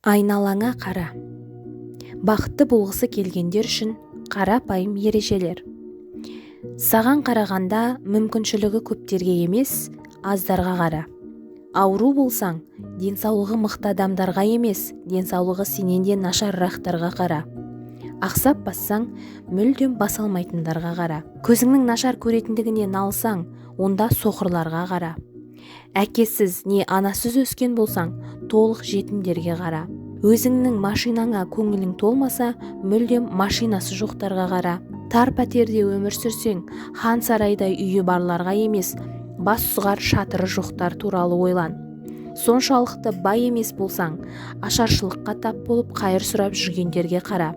Айналаңа қара. Бақытты болғысы келгендер үшін қарапайым ережелер. Саған қарағанда мүмкіншілігі көптерге емес, аздарға қара. Ауру болсаң, денсаулығы мықты адамдарға емес, денсаулығы сенен де нашарырақтарға қара. Ақсап бассаң, мүлдем баса алмайтындарға қара. Көзіңнің нашар көретіндігіне налысаң, онда соқырларға қара. Әкесіз не анасыз өскен болсаң, толық жетімдерге қара. Өзіңнің машинаңа көңілің толмаса, мүлдем машинасы жоқтарға қара. Тар пәтерде өмір сүрсең, хан сарайдай үйі барларға емес, бас сұғар шатыры жоқтар туралы ойлан. Соншалықты бай емес болсаң, ашаршылыққа тап болып қайыр сұрап жүргендерге қара.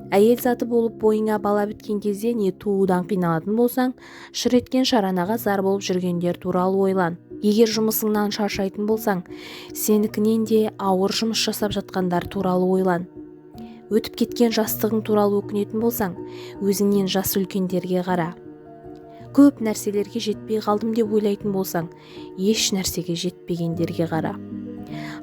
Әйел заты болып бойыңа бала біткен кезде не туудан қиналатын болсаң, шыр еткен шаранаға зар болып жүргендер туралы ойлан. Егер жұмысыңнан шаршайтын болсаң, сенікінен де ауыр жұмыс жасап жатқандар туралы ойлан. Өтіп кеткен жастығың туралы өкінетін болсаң, өзіңнен жас үлкендерге қара. Көп нәрселерге жетпей қалдым деп ойлайтын болсаң, еш нәрсеге жетпегендерге қара.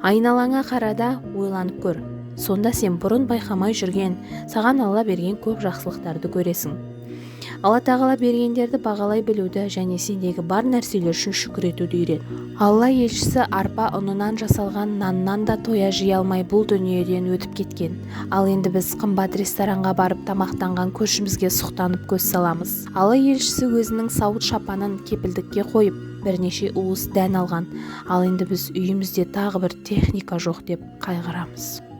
Айналаңа қара да ойланып көр. Сонда сен бұрын байқамай жүрген, саған Алла берген көп жақсылықтарды көресің. Алла тағала бергендерді бағалай білуді және сендегі бар нәрселер үшін шүкір етуді үйрен. Алла елшісі арпа ұнынан жасалған наннан да тоя жей алмай бұл дүниеден өтіп кеткен. Ал енді біз қымбат ресторанға барып тамақтанған көршімізге сұқтанып көз саламыз. Алла елшісі өзінің сауыт шапанын кепілдікке қойып, бірнеше уыс дән алған. Ал енді біз үйімізде тағы бір техника жоқ деп қайғырамыз.